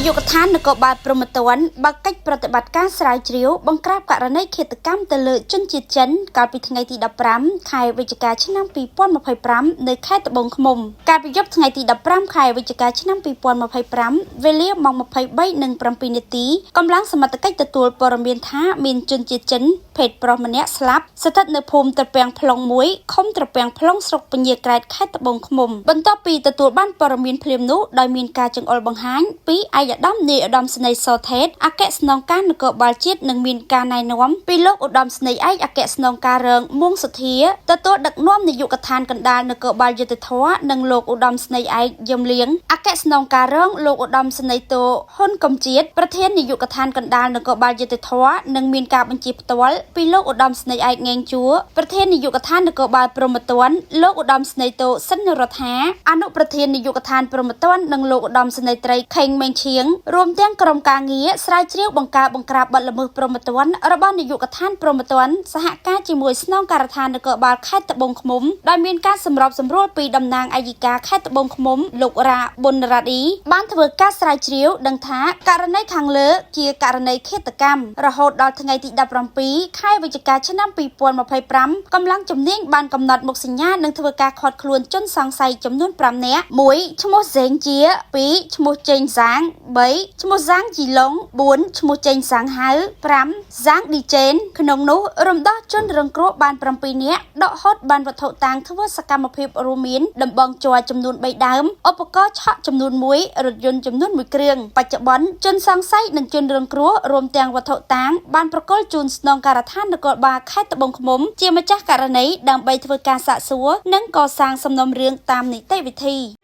យកដ្ឋាននគរបាលព្រហ្មទណ្ឌបើកកិច្ចប្រតិបត្តិការស្រាវជ្រាវបង្ក្រាបករណីឃាតកម្មទៅលើជនជាតិចិនកាលពីថ្ងៃទី15ខែវិច្ឆិកាឆ្នាំ2025នៅខេត្តត្បូងឃ្មុំកាលពីយប់ថ្ងៃទី15ខែវិច្ឆិកាឆ្នាំ2025វេលាម៉ោង23:07នាទីកម្លាំងសមត្ថកិច្ចទទួលព័ត៌មានថាមានជនជាតិចិនភេទប្រុសម្នាក់ស្លាប់ស្ថិតនៅភូមិត្រពាំងផ្លុង1ឃុំត្រពាំងផ្លុងស្រុកពញាក្រែតខេត្តត្បូងឃ្មុំបន្ទាប់ពីទទួលបានព័ត៌មានភ្លាមនោះដោយមានការចង្អុលបង្ហាញពីឯកឧត្តមនាយឧត្តមសេនីយ៍សថេតអគ្គស្នងការនគរបាលជាតិនិងមានការណែនាំពីលោកឧត្តមសេនីយ៍ឯកអគ្គស្នងការរងមួងសុធាទទួលដឹកនាំនាយកដ្ឋានកណ្ដាលនគរបាលយុត្តិធម៌និងលោកឧត្តមសេនីយ៍ឯកយឹមលៀងអគ្គស្នងការរងលោកឧត្តមសេនីយ៍តូហ៊ុនកុំជាតិប្រធាននាយកដ្ឋានកណ្ដាលនគរបាលយុត្តិធម៌និងមានការបញ្ជាផ្ទាល់ពីលោកឧត្តមសេនីយ៍ឯកងេងជួប្រធាននាយកដ្ឋាននគរបាលព្រហ្មទណ្ឌលោកឧត្តមសេនីយ៍តូសិនរដ្ឋាអនុប្រធាននាយកដ្ឋានព្រហ្មទណ្ឌនិងលោកឧត្តមសេនីយ៍ត្រីខេងមេងឈៀងរួមទាំងក្រុមការងារស្រាវជ្រាវបង្ការបង្ក្រាបបទល្មើសព្រហ្មទណ្ឌរបស់នាយកដ្ឋានព្រហ្មទណ្ឌសហការជាមួយស្នងការដ្ឋាននគរបាលខេត្តត្បូងឃ្មុំដោយមានការសម្របសម្រួលពីតំណាងអយ្យការខេត្តត្បូងឃ្មុំលោករ៉ាប៊ុនរ៉ាឌីបានធ្វើការស្រាវជ្រាវដឹងថាករណីខាងលើជាករណីឃាតកម្មរហូតដល់ថ្ងៃទី17ខែវិច្ឆិកាឆ្នាំ2025កម្លាំងជំនាញបានកំណត់មុខសញ្ញានិងធ្វើការឃាត់ខ្លួនជនសង្ស័យចំនួន5នាក់1ឈ្មោះសេងជា2ឈ្មោះចេងសាង3ឈ្មោះសាងជីឡុង4ឈ្មោះចេងសាងហៅ5សាងឌីចេនក្នុងនោះរំដោះជនរងគ្រោះបាន7នាក់ដកហូតបានវត្ថុតាងធ្វើសកម្មភាពរួមមានដំបងជ័រចំនួន3ដើមឧបករណ៍ឆក់ចំនួន1រថយន្តចំនួន1គ្រឿងបច្ចុប្បន្នជនសង្ស័យនិងជនរងគ្រោះរួមទាំងវត្ថុតាងបានប្រគល់ជូនស្នងការដ្ឋាននគរបាលខេត្តត្បូងឃ្មុំជាម្ចាស់ករណីដើម្បីធ្វើការសាកសួរនិងកសាងសំណុំរឿងតាមនីតិវិធី។